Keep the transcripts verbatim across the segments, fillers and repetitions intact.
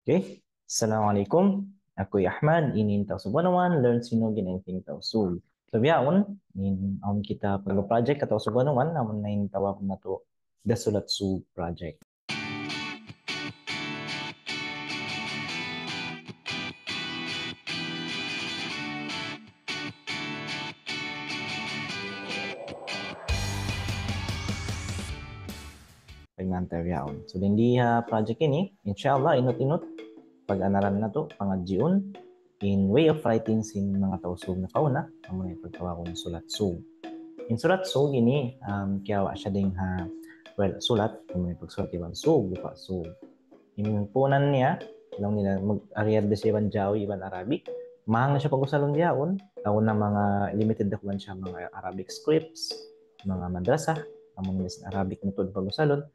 Okay. Assalamu alaykum. Aku Ahmad, ini in Tausug one oh one, learn Sinugin and think Tausug. So, bihaun, in awn kita pag-project ha Tausug one oh one, amun na in tawag natu' the Sulat Sug project. Pagmanta bihaun. So, dayn di ha project ini, inshallah, inut-inut, pag-anaran natu', pangadjiun, in way of writing sin manga Tausug nakauna, amu na in pagtawagun Sulat Sug. In Sulat Sug ini, um, kiyawa' siya dayn ha, well, sulat, amu na in pagsulat iban sug, lupa' sug. In puunan niya, laung nila mag-, ariyad da siya iban Jawi, iban Arabic. Mahang na siya pag-usalun bihaun, laung na manga limited da kuman siya manga Arabic scripts, manga madrasa, amu na in Arabic na tuud pag-usalun.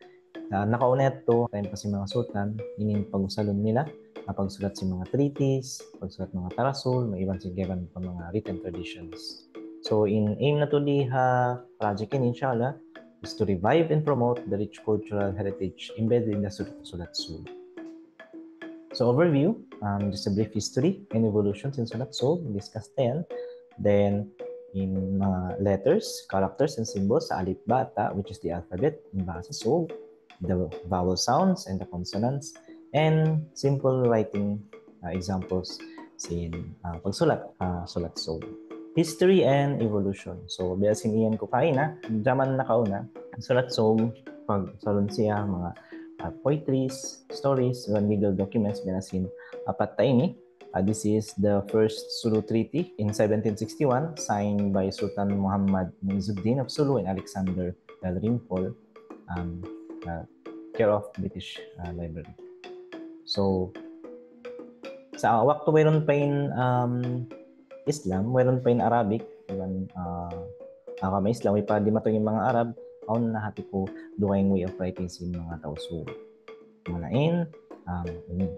Sa' nakauna yadtu, time pa sin manga sultan, ini in pag-usalun nila, ha pagsulat sin manga treatise, pagsulat manga tarasul, iban sin kaibanan pa manga written traditions. So, in aim natu' di ha project ini, inshallah, is to revive and promote the rich cultural heritage embedded in the Sur-, Sulat Sug. So, overview, um, just a brief history and evolution sin Sulat Sug, discuss ten. Then, in manga letters, characters, and symbols, sa' alip ba, ta, which is the alphabet, in bahasa Sug, the vowel sounds and the consonants, and simple writing, uh, examples sin, uh, pagsulat, uh, Sulat Sug. History and evolution. So, biya' sin iyan ku kaina, jaman nakauna, Sulat Sug, pag-usalun siya, manga, uh, poetries, stories, iban legal documents, biya' na sin apat ta ini. Uh, this is the first Sulu Treaty in seventeen sixty-one, signed by Sultan Muhammad Muizzuddin of Sulu and Alexander Dalrymple, um, uh, care of British, uh, Library. So, sa' waktu wayruun pa in, um, Islam, wayruun pa in Arabic, iban, uh, agama Islam, way pa dimatung in manga Arab, awn na ha tipu dugaing way of writing sin manga Tausug. Muna in, um, ini.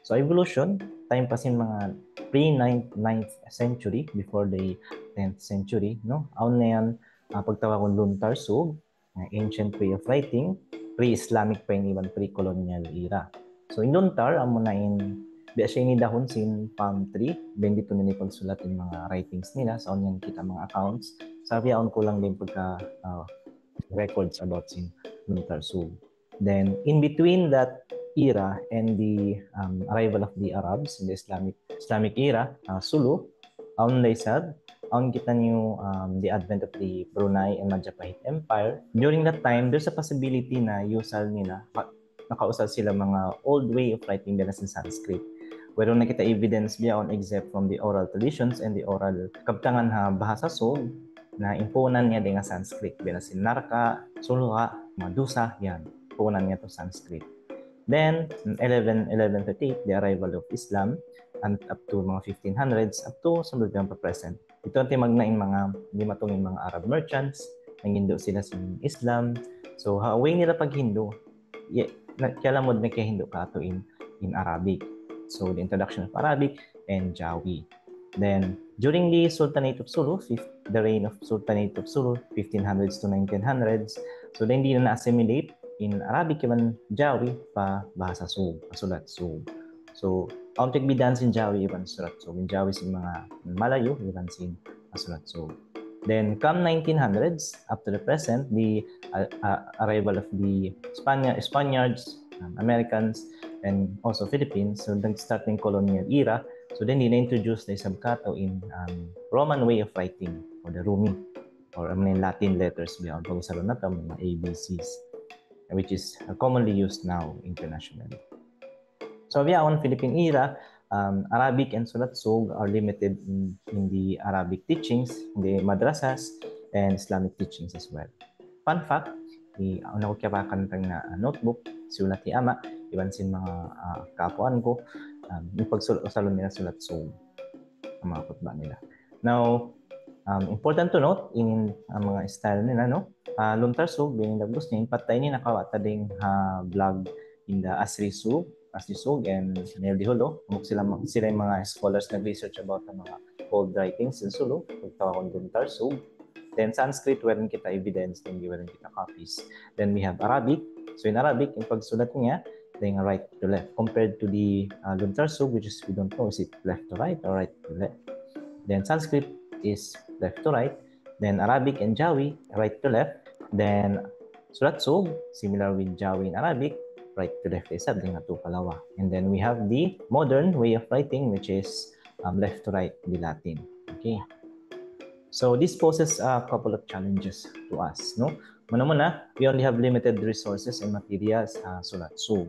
So, evolution, time pa sin manga pre-ninth, ninth century, before the tenth century, no? Awn na yan, uh, pagtawagun Luntar Sug, uh, ancient way of writing, pre-Islamic pa ini iban pre-colonial era. So, in Luntar, amu na in, biya' siya ini dahun sin palm tree, then didtu nila pagsulat in manga writings nila, sa' awn yan kita manga accounts, sa' biya' awn kulang dayn pagka, uh, records about sin Luntar Sug. Then, in between that era and the, um, arrival of the Arabs in the Islamic, Islamic era, uh, Sulu, awn da isab, awn kitaniyu, um, the advent of the Brunei and Majapahit Empire. During that time, there's a possibility na usal nila, ma-, nakausal sila manga old way of writing biya' na sin Sanskrit. Wayruun na kita evidence biya' awn except from the oral traditions and the oral kabtangan ha bahasa Sug na in puunan niya dayn ha Sanskrit, biya' na sin Narka, Sulga, Madusa, yan. Puunan niya tu Sanskrit. Then, eleven, eleven thirty-eight, the arrival of Islam, and up to manga fifteen hundreds, up to sambil pa present. Didtu na timagna' in manga, dimatung in manga Arab merchants, nanghindu' sila sin Islam. So, ha way nila paghindu', ye-, na, kiyalamud na kiyahindu' katu' in, in Arabic. So, the introduction of Arabic and Jawi. Then, during the Sultanate of Sulu, fif-, the reign of Sultanate of Sulu, fifteen hundreds to nineteen hundreds, so, then di na na-assimilate in Arabic iban Jawi pa bahasa Sug, pa Sulat Sug. So, awn pagbiddaan sin Jawi iban Sulat Sug. In Jawi sin manga Malayu, iban sin, uh, Sulat Sug. Then, come nineteen hundreds, up to the present, the, uh, uh, arrival of the Spania-, Spaniards, um, Americans, and also Philippines. So, nag-start na in colonial era. So, then, di na-introduce na isab katu' in, um, Roman way of writing, or the Rumi, or, I mean, Latin letters, biya' pag-usalun natu', manga A B Cs, which is, uh, commonly used now internationally. So, biya' awn Philippine era, um, Arabic and Sulat Sug are limited in, in the Arabic teachings, in the madrasas, and Islamic teachings as well. Fun fact, i-, awn aku kiyapakan tagna', uh, notebook, siyulat hi ama', iban sin manga, uh, kaapuan ku, um, in pagsul-, usalun nila Sulat Sug, in manga khutba nila. Now, um, important to note, in, uh, manga style nila, no? Uh, Luntar Sug, biya' na dagbus niya, in pat ta ini nakawa' ta dayn ha blog in the Asri Sug, Asri Sug and Nel Diholo. Hambuuk sila, sila in manga scholars nag-research about the manga old writings in Sulu, pagtawagun Luntar Sug. Then Sanskrit, wayruun kita evidence, then wayruun kita copies. Then we have Arabic. So in Arabic, in pagsulat niya, then right to left. Compared to the uh, Luntar Sug, which is we don't know is it left to right or right to left. Then Sanskrit is left to right. Then Arabic and Jawi, right to left. Then Sulat Sug, similar with Jawi and Arabic, right to left isab, then atu kalawa. And then we have the modern way of writing, which is um, left to right, the Latin. Okay. So this poses a couple of challenges to us, no? Muna-muna, we only have limited resources and materials ha Sulat Sug.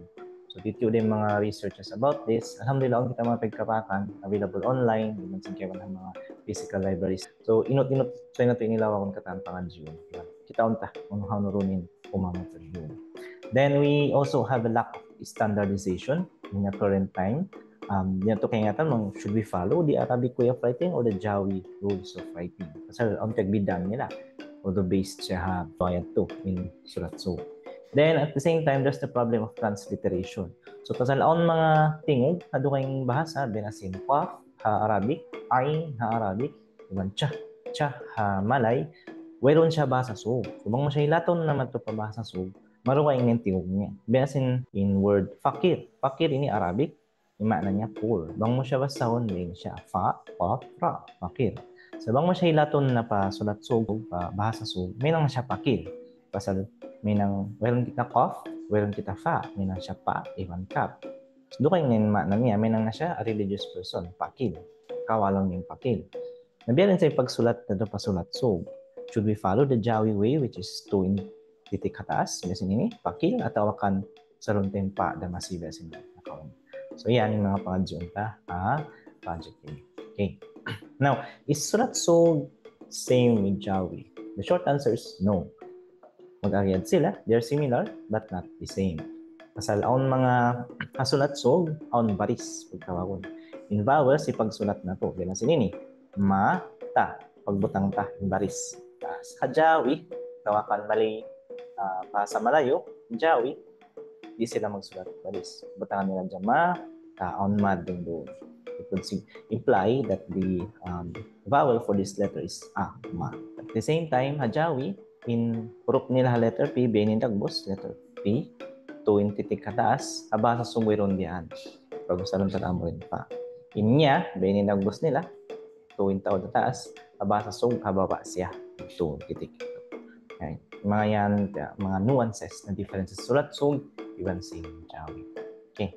So, dito din mga researches about this. Alhamdulillah, awn kita mga pagkapakan available online, di man sin kaibanan mga physical libraries. So, inut-inut sa inyo ito inilawa kung katan pangadjiun. Kita unta, kung how nurunin umama sa yun. Then, we also have a lack of standardization in the current time. Um, yan to kaingatan, mang, should we follow the Arabic way of writing or the Jawi rules of writing? Pasal ang pagbidan nila, although based siya ha bayad to in Sulat Sug. Then at the same time, there's the problem of transliteration. So, pasal awn mga tingug, ha dugaing bahasa, biya' sin qaf, ha Arabic, ain, ha Arabic, iban cha, cha, ha Malay, wayruun siya bahasa Sug. So, bang mu siya hilatun na madtu pa bahasa Sug, marugaing in tingug niya. Biya' sin in word fakir. Fakir ini Arabic, in maana niya poor. Bang mu siya basahun, biya' siya fa, qaf, ra, fakir. So, bang mu siya hilatun na pa Sulat Sug, pa bahasa Sug, mahinang siya pakil. Pasal mahinang, wayruun kita qaf, wayruun kita fa, mahinang siya pa, iban kap. So, dugaing in maana niya, mahinang na siya a religious person, pakil. Kawalan in pakil. Na biya' diin sa pagsulat natu' pa Sulat Sug, should we follow the Jawi way, which is two in titik ha taas, biya' sin ini, pakil, atawa kan sarun tempa da masi biya' sin ini. So, yan in mga pangadjiun ta, ah, project ini. Okay. Now, is Sulat Sug same with Jawi? The short answer is no. Mag-agad sila, they're similar, but not the same. Pasal awn mga ha Sulat Sug, awn baris, pagtawagun. In vowels, in pagsulat natu', biya' sin ini, ma, ta, pagbutang ta, in baris. Taas. Ha Jawi, tawakan Malay, ah, bahasa Malayu, Jawi, di' sila magsulat baris. Butangan nila dyan ma, ta, awn mad duun. It would sig-, imply that the, um, vowel for this letter is a, ma. At the same time, ha Jawi, in huruf nila ha letter P, biya' ini in dagbus, letter P, two in titik ha taas, ha bahasa Sug wayruun biya' yan. Pag-usalun ta amu in pa. In nya, biya' ini in dagbus nila, two in taud ha taas, ha bahasa Sug ha baba' siya, two in titik. Okay. Mga yan, mga nuances na differences Sulat Sug iban sin Jawi. Okay.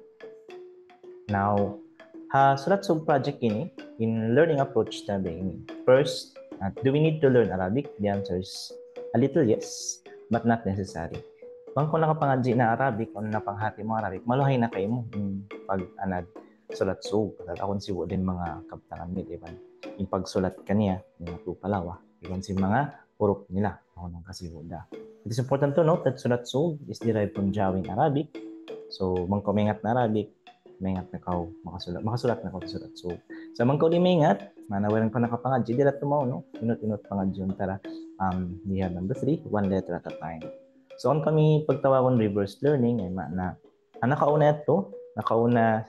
Now, ha Sulat Sug project ini, in learning approach ta biya' ini. First, uh, do we need to learn Arabic? The answer is a little yes, but not necessary. Bang kaw nakapangadji' na Arabic, o nakapanghati mu Arabic, maluhay na kaymu in pag-anad Sulat Sug. Pasal awn sibu' diin mga kabtangan nila iban in pagsulat kaniya, in atu pa lawa, iban sin mga huruf nila, awn kasibu' da. It is important to note that Sulat Sug is derived from Jawi and Arabic. So, bang kaw maingat na Arabic, maingat na kaw makasulat, makasulat na kaw Sulat Sug. Sa' bang kaw di' maingat, maana wayruun kaw nakapangadji', di' da tumaw, no? Inut-inut pangadjiun ta ra. Um, we have number three, one letter at a time. So, awn kami pagtawagun reverse learning, ay maana, ah, nakauna yadtu, nakauna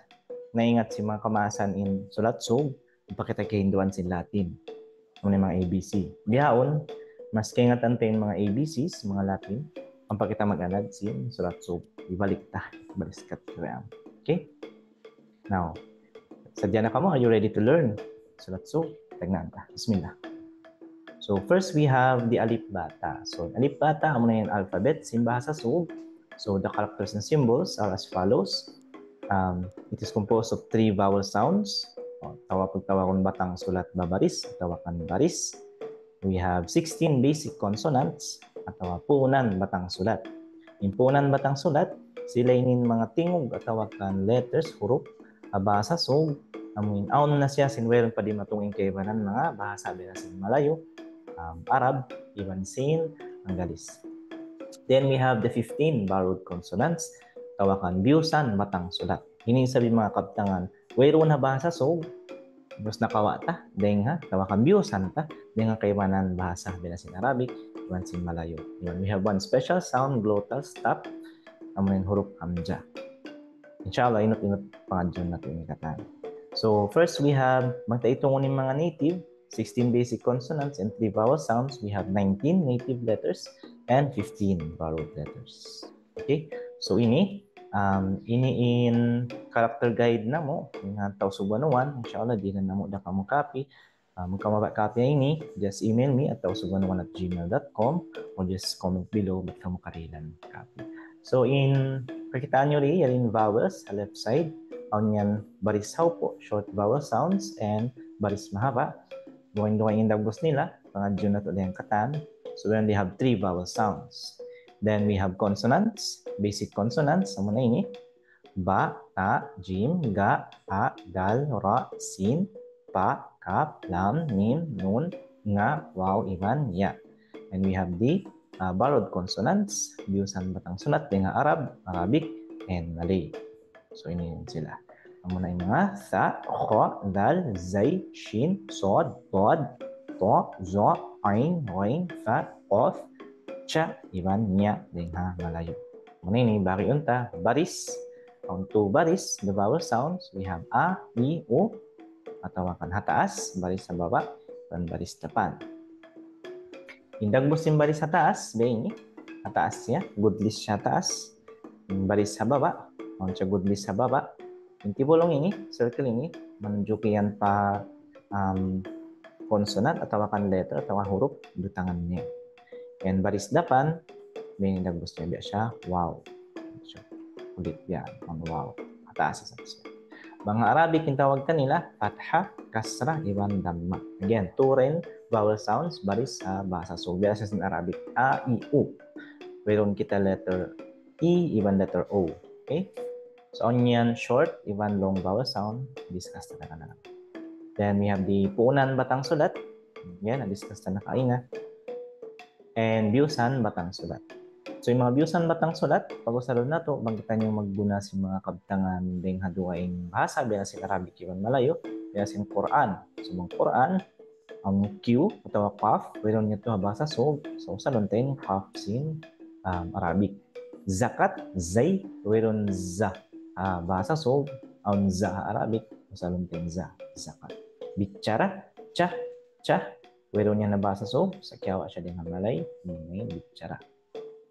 naingat sin mga kamaasan in Sulat Sug, ampa kita kahinduan sin Latin. Amu in mga A B C. Bihaun, mas kaingatan ta in mga A B Cs, mga Latin, ampa kita mag-anad sin Sulat Sug. Ibalik ta, baliskat ta yan. Okay? Now, sadja na kamu, are you ready to learn Sulat Sug? Tagnaan ta. Bismillah. So, first we have the alif ba ta. So, alif ba ta, amu na in alphabet sin bahasa Sug. So, the characters and symbols are as follows. Um, it is composed of three vowel sounds. O, tawa-, pagtawagun batang sulat babaris, atawa kan baris. We have sixteen basic consonants, atawa puunan batang sulat. In puunan batang sulat, sila ini in mga tingug atawa kan letters, huruf, ha bahasa Sug, amu in awn na siya sin wayruun pa dimatung in kaibanan mga bahasa biya' sin Malayu, um, Arab, iban sin Anggalis. Then we have the fifteen borrowed consonants, atawa kan biyusan batang sulat. Ini isab in mga kabtangan wayruun ha bahasa Sug, ubus nakawa' ta dayn ha, atawa kan biyusan ta dayn ha kaibanan bahasa biya' sin Arabic, iban sin Malayu. Iban we have one special sound, glottal stop, amu in huruf hamza. Inshallah, inut-inut pangadjiun natu' ini katan. So, first we have, bang ta itungun in mga native, sixteen basic consonants and three vowel sounds, we have nineteen native letters and fifteen borrowed letters. Okay? So, ini, Um, ini in character guide namu', in ha Tausug one oh one, insha Allah, di' na namu' da kamu copy. Um, kamu ba copy ini, just email me at tausug one oh one at gmail dot com or just comment below, bat kamu karihilan copy. So, in, kakitaan niyu ri, yari in vowels, ha left side, awn yan baris haupu', short vowel sounds, and baris mahaba'. Dugaing-dugaing in dagbus nila, pangadjiun natu' dayn ha katan. So, we only have three vowel sounds. Then we have consonants, basic consonants, amu na ini. Ba, ta, jim, ga, ha, dal, ra, sin, pa, kap, lam, mim, nun, nga, waw, iban ya. And we have the uh, borrowed consonants, biyusan batang sulat dayn ha Arab, Arabic, and Malay. So, ini yan sila. Amu na in manga sa, kha, dal, zay, shin, sad, dad, ta, za, ain, ghain, fa, qaf, cha, iban nya dayn ha Malayu. Amu na ini bariun ta baris. Awn two baris, the vowel sounds, we have a, i, u, atawa kan ha taas, baris ha baba', iban baris dapan. In dagbus sin baris ha taas, biya' ini, ha taas siya, gudlis siya ha taas. In baris ha baba', awn siya gudlis ha baba'. In tibulung ini, circle ini, manunjuki yan pa, um, consonant atawa kan letter atawa hurup, dutangan niya. In baris dapan, biya' ini dagbus niya, biya' siya waw. So, ulit yan, awn waw. Ha taas isab siya. Bang ha Arabic, in tawag kanila, fatha, kasra, iban damma. Again, two ra in vowel sounds, baris ha bahasa Sug. Biya' sa sin Arabic, a, i, u. Wayruun kita letter E iban letter O. Okay? So, awn yan short iban long vowel sound, discuss ta na kaniya. Then we have the puunan batang sulat. Yan, na-discuss ta na kaina. And biyusan batang sulat. So, in manga biyusan batang sulat, pag-usalun natu', bang kitaniyu magguna sin manga kabtangan dayn ha dugaing bahasa, biya' sin Arabic iban Malayu, biya' sin Qur'an. So, bang Qur'an, awn Q atawa qaf, wayruun niya tu ha bahasa Sug, so usalun ta in qaf sin, um, Arabic. Zakat, zay, wayruun za. Ah, bahasa Sug, awn za ha Arabic, usalun ta in za, zakat. Bichara, cha, cha, wayruun niya ha bahasa Sug, sa' kiyawa' siya dayn ha Malay, ini bichara.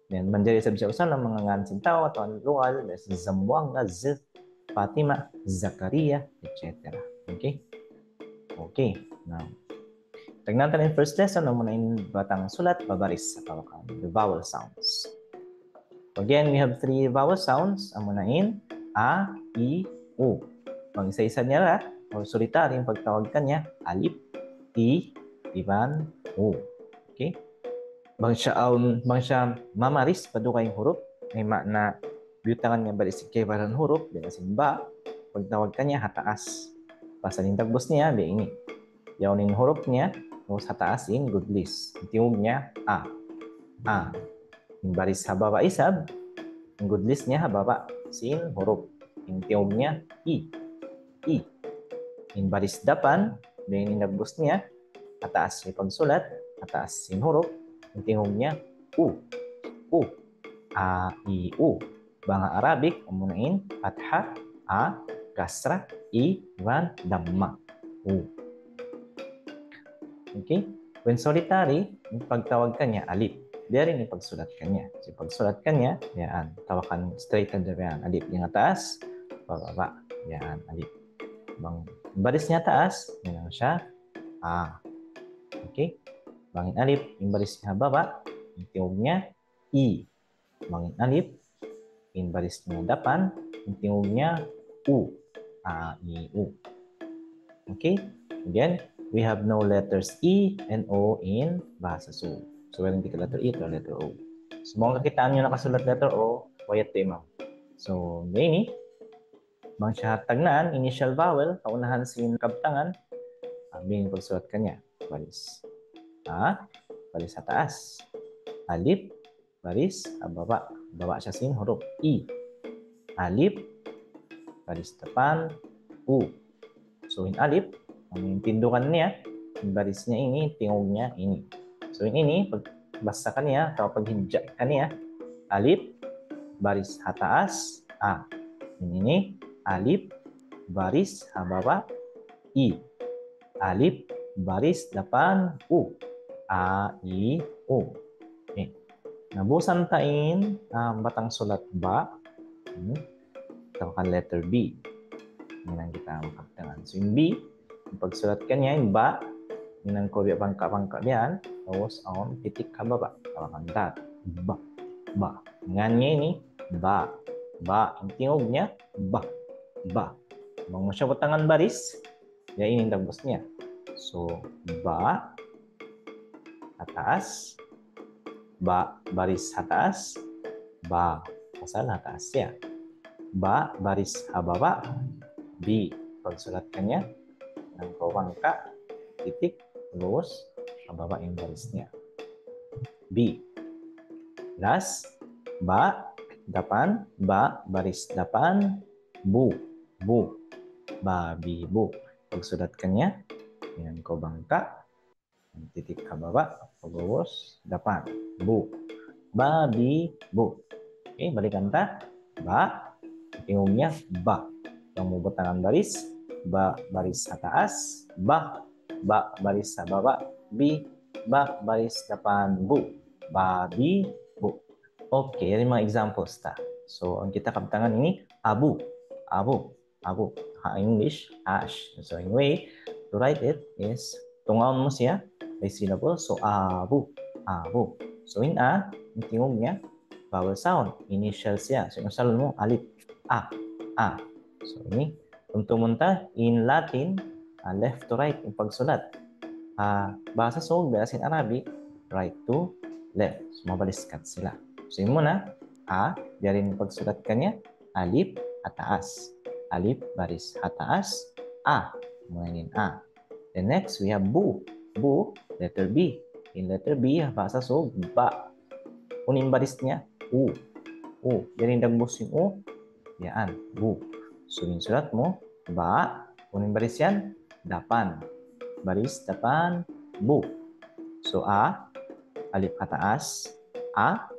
Then, manjari isab siya usalun ha manga ngān sin tau atawa lugal, biya' sin Zamboanga, Z, Fatima, Zakaria, et cetera. Okay? Okay. Now, tagnaan ta na in first lesson, amu na in batang sulat, babaris, atawa kan, the vowel sounds. Again, we have three vowel sounds, amu na in a, i, u. Bang isa-isa niya ra, or solitary in pagtawag kaniya, alip, i, iban u. Okay? Bang siya, um, bang siya mamaris pa dugaing hurup, ay maana biyutangan niya baris sin kaibanan hurup, biya' sin ba, pagtawag kaniya ha taas. Pasal in dagbus niya, biya' ini. Yaun in hurup niya, ubus ha taas in gudlis. In tingug niya, a. A. In baris ha baba' isab, in gudlis niya ha baba' sin hurup. In tingug niya, i. I. In baris dapan, biya' ini in dagbus niya, ha taas sin pagsulat, ha taas sin hurup, in tingug niya, u. U. A, i, u. Bang ha Arabic, amu na in, fatha, a, kasra, i, iban damma. U. Okay? When solitary, in pagtawag kaniya, alip. Biya' rin in pagsulat kaniya. So, pagsulat kaniya, yan, tawakan straight na yan. Alip in ha taas, pababa', yan, alip. Bang baris niya ha taas, yan siya, a. Okay? Bang in alip, in baris niya ha baba', in tingug niya, i. Bang in alip, in baris niya ha dapan, in tingug niya, u. A, i, u. Okay? Again, we have no letters E and O in bahasa Sug. So, wayruun kita letter E or letter O. So, bang kakitaan niyu nakasulat letter O, wayat tu imam. So, ini, bang siya ha tagnaan, initial vowel, kaunahan sin kabtangan, ah, biya' ini in pagsulat kaniya. Baris. A, baris ha taas. Alip, baris ha baba'. Baba' siya sin hurup. I. Alip, baris dapan, u. So, in alip, amu in tindugan niya, in baris niya ini, tingug niya ini. So, in ini, pagbasa kaniya, atawa paghidja' kaniya, alip, baris ha taas, a. In ini, alip, baris ha baba', i. Alip, baris dapan, u. A, i, u. Okay. Na, busan ta in, ah, batang sulat ba. Hmm. Tawakan letter B. Yan in kita makabtangan. So, in B, in pagsulat kaniya, in ba, in kaw biya' bangka'-bangka' biya' yan, tapus awn titik ha baba', tawakan dot. Ba, ba. Ngan niya ini, ba, ba. In tingug niya, ba, ba. Bang mu siya butangan baris, ya ini in dagbus niya. So, ba, ha taas, ba, baris ha taas, ba. Pasal ha taas siya. Ba, baris ha baba', B. Pagsulat kaniya, in kaw bangka', titik, tapus ha baba' in baris niya. B. Last, ba, dapan, ba, baris dapan, bu, bu. Ba, bi, bu. Pagsulat kaniya, in kaw bangka', titik ha baba', pag'ubus, dapan. Bu. Ba, bi, bu. Okay, balikan ta. Ba, tingug niya, ba. Bang mu butangan baris, ba, baris ha taas, ba, ba, baris ha baba', bi, ba, baris dapan, bu. Ba, bi, bu. Okay, yari in manga examples ta. So, in kita kabtangan ini, abu. Abu. Abu. Ha English, ash. So, anyway, to write it is, tungaun mu siya, by syllable. So, abu. Abu. So, in a, in tingug niya, vowel sound, initial siya. So, in usalun mu, alip. A. A. So, ini, tumtumun ta, in Latin, ah, left to right, in pagsulat. Ah, bahasa Sug, biya' sin Arabic, right to left. So, mabaliskad sila. So, in muna, A, yari in pagsulat kaniya, alip ha taas. Alip baris ha taas, A. Muna in A. The next, we have bu. Bu, letter B. In letter B, bahasa Sug, ba. Unu in baris niya, u. U. Yari in dagbus sin u, yan, bu. So, in sulat mu, ba, unu in baris yan, dapan. Baris dapan, bu. So, A, alip ha taas, A,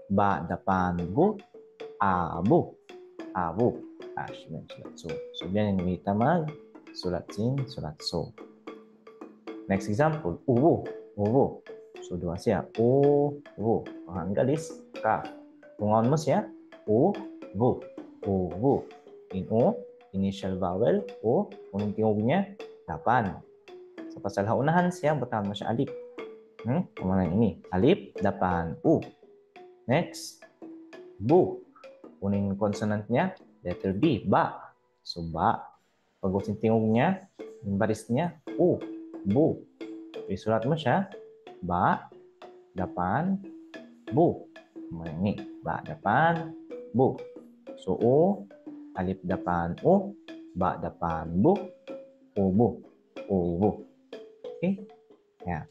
ba dapan bu, abu. Abu. Ash, yan sulat Sug. So, biya' yan in kita magsulat sin sulat Sug. Next example, ubu. Ubu. So, duwa siya. Ubu. Hanggalis, kaf. Tungaun mu siya. Ubu. Ubu. In u, initial vowel, u, unu in tingug niya, dapan. So, pasal ha unahan siya, butangan mu siya alip. Hmm? Kaya ini, alip, dapan, u. Next, bu. Unu in consonant niya, letter B, ba. So, ba. Pag'ubus in tingug niya, in baris niya, u, bu. Isulat mu siya, ba, dapan, bu. Muna ini, ba, dapan, bu. So, u, alip dapan, u, ba, dapan, bu, ubu, ubu. Okay? Yan.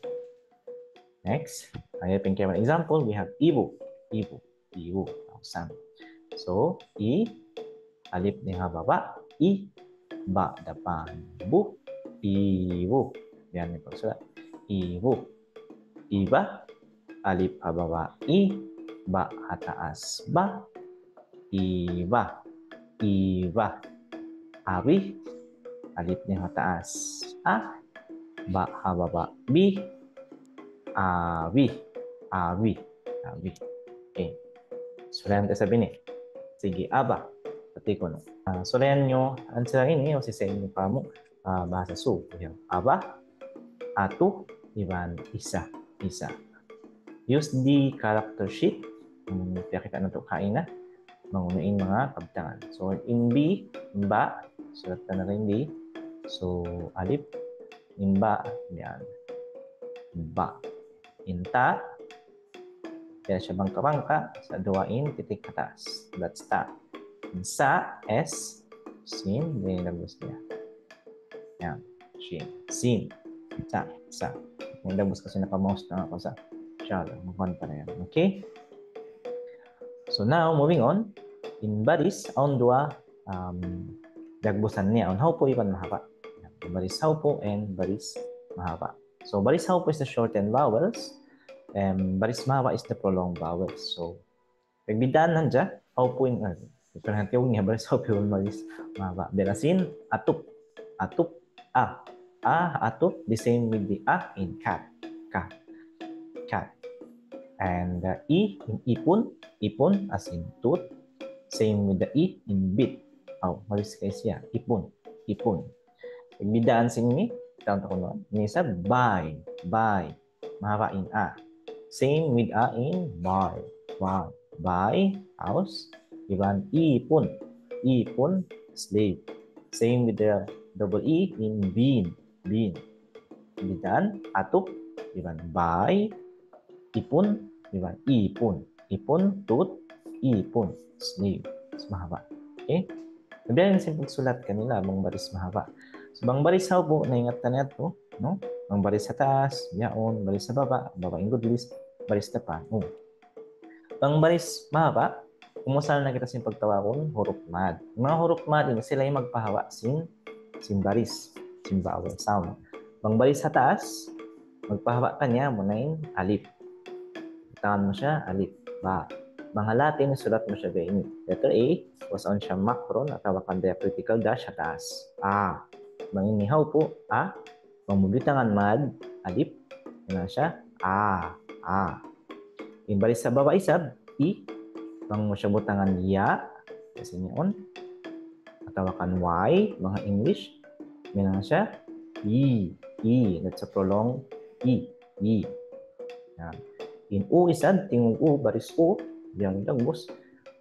Next, ayan, pingkaya example, we have ibu. Ibu. Ibu. Awesome. So, i, alip niya ha baba', i, ba dapan, bu, ibu. Yan in pagsulat. Ibu. Iba, alip ha baba', i, ba ha taas, ba, iba. Iba. Abi, alip niya ha taas, a, ba ha baba', bi, abi. Abi. Abi. Okay. Sulayan ta isab ini. Sige, aba. Pati kunu'. Ah, sulayan niyu, answer ini, o si sa inyo pa mu, ah, bahasa Sug. Yan. Aba, atu, iban isa. Isa. Use the character sheet. Hmm, piyakita' natu' kaina. Bang unu in manga kabtangan. So, in B, in ba, sulat ta na in B. So, alip, in ba, yan. Ba. In ta, kaya siya bangka-bangka, sa' duwa in titik ha taas. That's ta. In sa, S, sin, yan in dagbus niya. Yan. Sin. Sin. Sa, sa. Yan in dagbus kasi naka-mouse na aku sa. Inshallah, mukha pa na yan. Okay? So now, moving on. In baris, awn duwa, um, dagbusan niya. Awn haupu' iban mahaba'. Yan. Baris haupu' and baris mahaba'. So, baris haupu' is the shortened vowels, and baris mahaba' is the prolonged vowels. So, pagbidaan hadja, haupu' in, ah, pagkahan tiyaw niya, baris haupu' iban baris mahaba'. Biya' sin, atup. Atup, a. A, atup, the same with the a in cat. Cat. Cat. And, uh, i in ipun, ipun as in tooth. Same with the E in beat. Aw, malis kay siya. Ipun. Ipun. Bidaan sin ini, taon ta kuno. Ini sa buy, buy. Mahaba' in a. Same with a in buy, buy. Buy, house. Iban ipun. Ipun, slave. Same with the double E in bean, bean. Bidaan, atup. Iban buy, ipun, iban ipun. Ipun, tooth, ipun, slave. Mahaba'. Okay? Biya' yan sin pagsulat kanila, bang baris mahaba'. So, bang baris ha upu', naingat ta na yadtu, no? Bang baris ha taas, yaun, baris ha baba', baba' in gudlis, baris dapan, u. Bang baris mahaba', kumusal na kita sin pagtawagun hurup mad. Manga hurup mad ini sila in magpahaba' sin, sin baris, sin vowel sound. Bang baris ha taas, magpahaba' kaniya muna in alip. Tangan mu siya, alip, ba. Bang ha Latin, sulat mu siya biya' ini. Letter A, was on siya makron atawa kan diacritical dash ha taas. A. Bang ini ha upu', a. Bang mu bitangan mad, alip, yan na siya, a, a. In baris ha baba' isab, i. Bang mu siya butangan ya, biya' sin yaun. Atawa kan Y, bang ha English, yan na siya, i, i. That's a prolonged i, i. Yan. In u isab, tingug u, baris u, yan dagbus.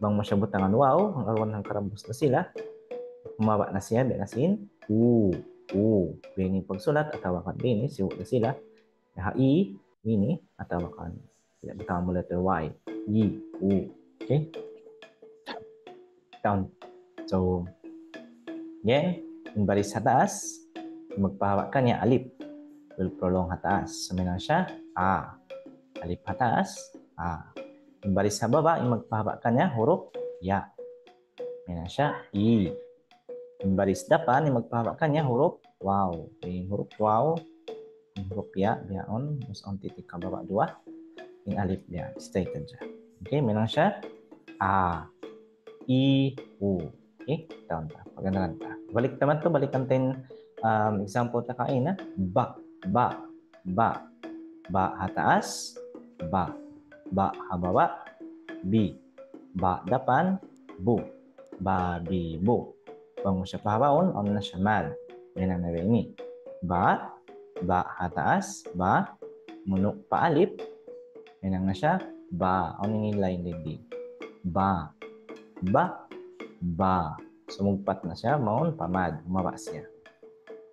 Bang mu siya butangan waw, hangkan hangkarambus na sila. Humaba' na siya, biya' na sin u, u. Biya' ini pagsulat, atawa kan biya' ini, sibu' na sila. Ha i, ini, atawa kan, ya, butangan mu letter Y. I, u. Okay? Down. So, again, in baris ha taas, magpahaba' kaniya alip. Will prolong ha taas. So, yan na siya, a. Alip ha taas, a. In baris ha baba', in magpahaba' kaniya hurup ya. Yan na siya, i. In baris dapan, in magpahaba' kaniya hurup waw. In hurup waw, in hurup ya, biya' yaun, mas on titik ha baba' duwa. In alip ya, straight hadja. Okay, yan na siya, a, i, u. Okay, taon ta. Paganaran ta. Balik ta man tu, balikan ta in, um, example ta kaina. Ba, ba, ba. Ba ha taas, ba. Ba ha baba', bi. Ba dapan, bu. Babibu. Bang mu siya pahabaun, awn na siya mad. Yan na biya' ini. Ba, ba ha taas, ba. Munu' pa alip, yan na siya, ba. Awn ini lain didtu. Ba. Ba, ba. Sumugpat na siya, mawn pa mad, humaba' siya.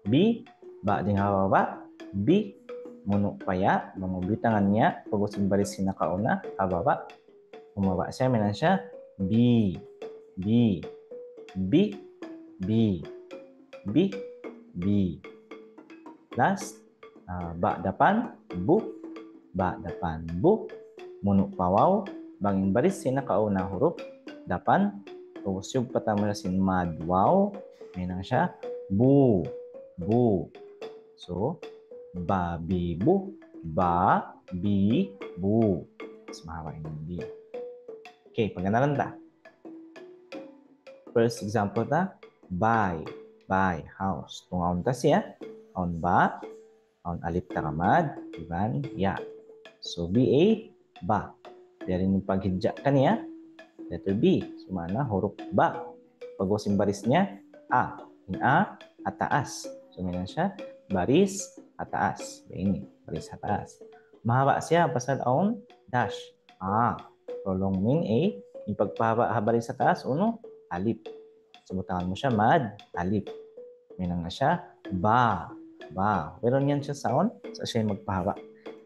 Bi, ba dayn ha baba', bi, munu' pa ya, bang mu bitangan ya, pag'ubus in baris sin nakauna, ha baba', humaba' siya, mayan na siya, bi, bi, bi, bi, bi, bi. Last, ah, ba dapan, bu, ba dapan, bu, munu' pa waw, bang in baris sin nakauna hurup dapan, pag'ubus siyugpatan mu na sin mad waw, mayan na siya, bu, bu. So, babibu, ba, bi, bu. Mas mahaba' in bi. Okay, paganaran ta. First example ta, buy, buy house. Tungaun ta siya, awn ba, awn alip takamad, iban ya. So, B A, ba. Biya' diin in paghidja' kaniya, letter B. So, maana hurup ba. Pag'ubus in baris niya, a. In a, ha taas. So, mayan na siya, baris ha taas. Biya' ini, baris ha taas. Mahaba' siya, pasal awn dash. A. Prolong mu in A. In pagpahaba' ha baris ha taas, unu, alip. So, butangan mu siya mad alip. Mayan na siya, ba, ba. Pero yan siya sound, sa' siya in magpahaba'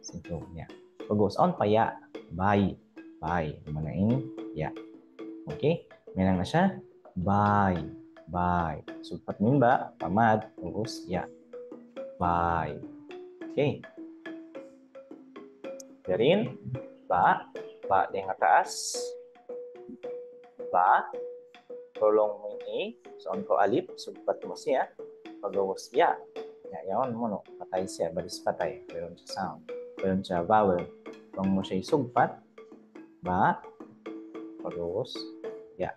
sin tug niya. Pag'ubus awn pa ya, bay, bay. Maana in ya. Okay? Mayan na siya, bay, bay. Sugpat mu in ba, pa mad, pag'ubus ya. Bay. Okay. Biya' diin, ba, ba dayn ha taas. Ba, prolong mu in A, so awn kaw alip, sugpat mu siya, pag'ubus ya. Ya, yaun, munu', patay siya, baris patay, wayruun siya sound, wayruun siya vowel. Bang mu siya isugpat, ba, pag'ubus ya.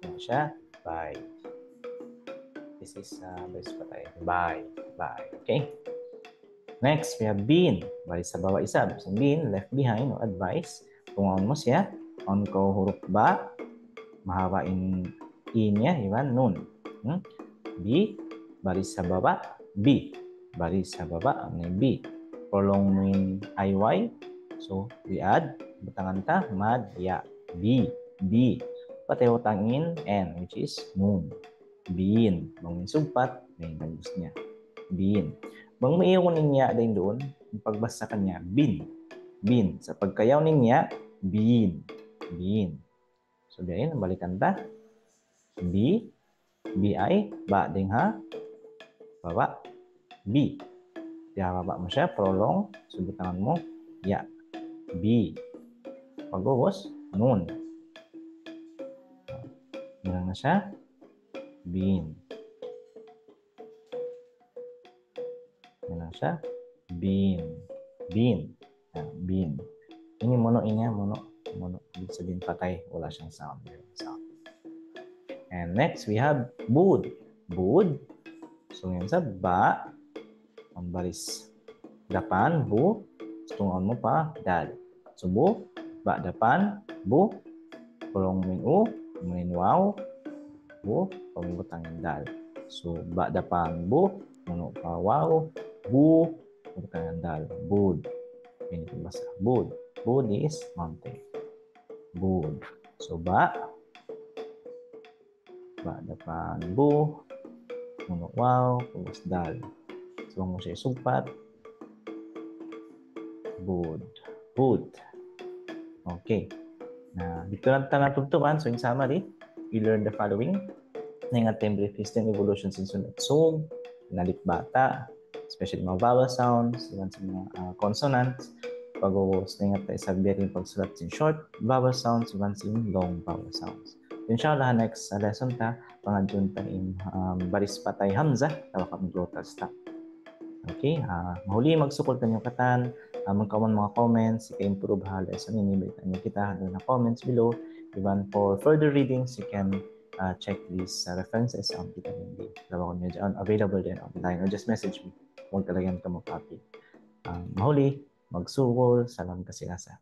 Yan siya, bay. This is, uh, baris patay. Bay, bay. Okay? Next, we have been. Baris ha baba' isab. So, been, left behind, no advice. Tungaun mu siya, awn kaw hurup ba, Mahaba' in i niya, iban nun. Hmm? Bi, baris ha baba', bi. Baris ha baba', amuna in bi. Prolong mu in I Y. So, we add, butangan ta, mad, ya. Bi, bi. Pag'ubus butang in N, which is nun. Bin. Bang in sugpat, main bagus niya. Bin. Bang mu iyaw in ya dayn duun, in pagbasa kaniya, bin. Bin. Sa' pagka iyaw in ya, bin. Bin. So, biya' yan, balikan ta. Bi, B I, ba dayn ha baba'. Bi. Di ha baba' mu siya, prolong, so butangan mu, ya. Bi. Pag'ubus, nun. Yan na siya. Bin. Yan na siya. Bin. Bin. Yan, bin. Ini munu', ini munu'. Munu'. Ibig sabihin patay. Wala' siyang sound. Sound. And next, we have bud. Bud. So, yan sa ba. Ambaris dapan, bu. Tungaun mu pa dal. So, bu, ba dapan, bu. Prolong mu in u, amu in waw. Bu, pag'ubus butang in dal. So, ba dapan, bu. Munu' pa waw. Bu, butang in dal. Bud. Ini pagbasa. Bud. Bud is mountain. Bud. So, ba. Ba dapan bu, munu' waw, pag'ubus dal. So, bang mu siya isugpat. Bud. Bud. Okay. Na, didtu na ta natubtuban. So, in summary, we learned the following. Naingat ta in brief history and evolution sin sun at sug, in alipbata, especially manga vowel sounds, iban sin manga, ah, consonants. Pag'ubus, naingat ta isab biya' diin in pagsulat sin short vowel sounds, iban sin long vowel sounds. Inshallah, next, ah, lesson ta, pangadjiun ta in, um, baris patay hamzah, atawa ka glottal stop. Okay, ah, mahuli magsukul kaniyu katan, ah, bang kaw awn manga comments, hika-improve ha lesson ini, baytai niyu kita ha comments below. Iban for further readings, you can, ah, check these, ah, references, um, kita ini. Labaw niyu dyan, available dyan online, or just message me. Huwag kalagihan kamu copy. Ah, mahuli, magsukul, salam kasi-lasa.